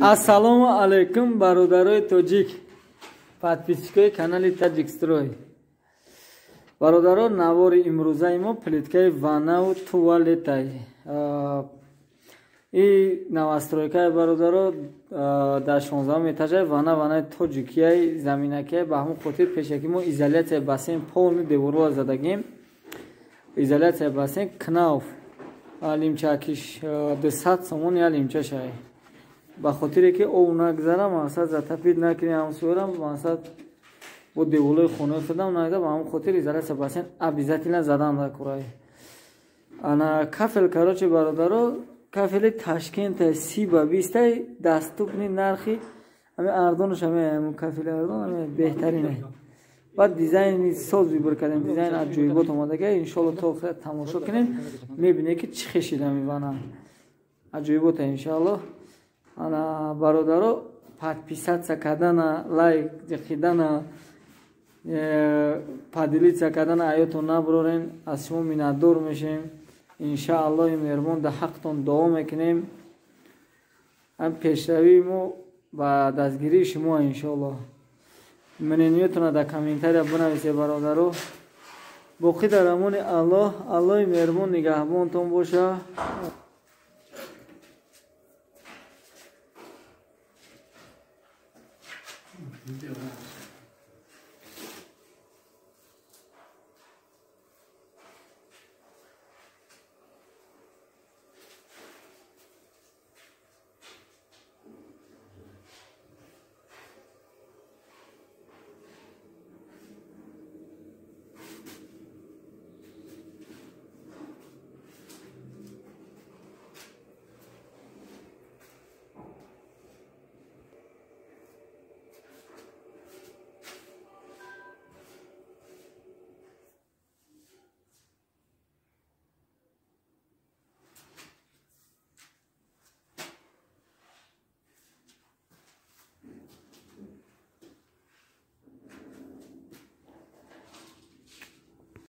Ассалому алайкум, бародарои тоҷик, подписчикои канали Таҷикстрой. Бародаро, навори имрӯзаи мо плиткаи ваннаву туалетай. И новостройкаи, бародаро, дар 16 этажай ванна, ваннаи тоҷикияй, заминакияй. Ба ҳамон хотир пешаки мо изоляцияи бассейн, полный деворҳоа задагим. Изоляцияи бассейн Кнауф, лимчакиш 200 сомон я лимчашай. Ба хотире ки об нагзара, мақсад затопить накунӣ ҳамсояра, мақсад бо деволои хонаи худам нагзара, ба ҳамон хотир изоляция бассейн обязательно задан дар курай. Ана кафел, короче, бародаро, кафели Ташкента 30 ба 20, доступный нархи, ҳами ардонаш, ҳами кафели ардон, ҳами беҳтарине. Баъд дизайни соз выбор кардем, дизайн аҷоибот омадага. Иншоалло, то охира тамошо кунем, мебинед, ки чӣ хешидам ивана аҷоибота, иншоалло. Ана, бародаро, подписаться кардана, лайк ҷиқидана, поделиться кардана аётон набурорен. Аз шумо миннатдор мешем. Иншааллоҳи меҳрубон дар ҳақтон дуо мекунем. Ҳам пешравии мо ба дастгирии шумо, иншоалло. Мнениятона дар комментария бинависед, бародаро. Боқӣ дар амони Аллоҳ. Аллоҳи меҳрубон нигаҳбонтон боша.